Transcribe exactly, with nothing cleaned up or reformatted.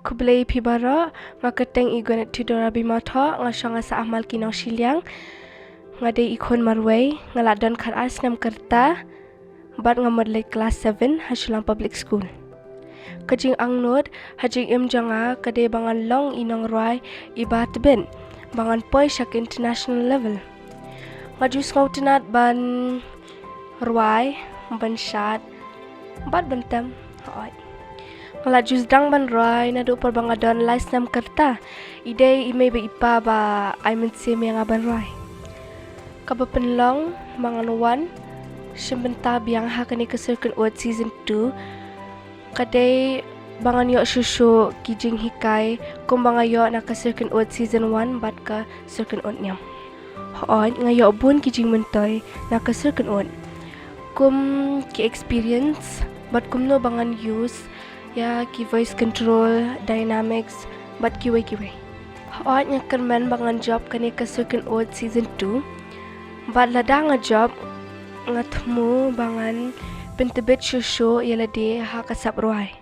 Khublei phi baroh, nga kyrteng i Gwyneth Theodora Bimawthoh, nga shong ha Sahmal Ki Nongshiliang. Nga dei i khun marwei, nga la don khatar snem ka rta, bad nga mut leit klas seven ha Shillong Public School. Ka jingangnud ha jingim jong nga ka dei ba ngan long i nongrwai iba tbit, ba ngan poi sha ka international level. Nga ju sngewtynnad ban rwai, ban shad, bad ban tem, hooid. Nga la ju sdang ban rwai naduh por ba nga don lai snem ka rta. I dei i mei bad i pa ba ai mynsiem ïa nga ban rwai. Kaba pynlong ba ngan wan shim bynta biang ha kane ka Sur Kynnoh season two ka dei ba ngan ïoh shuh shuh ki jinghikai kumba nga ïoh na ka Sur Kynnoh season one bad ka Sur Kynnoh Niam. Hooid, nga ïoh bun ki jingmyntoi na ka Sur Kynnoh, kum ki experience bad kumno ba ngan use ïa ki voice control, dynamics bad kiwei kiwei. Hooid, nga kyrmen ba ngan jop kane ka Sur Kynnoh season two. Bad lada nga jop, nga thmu ba ngan pyntbit shuh shuh ïa lade ha ka sap rwai.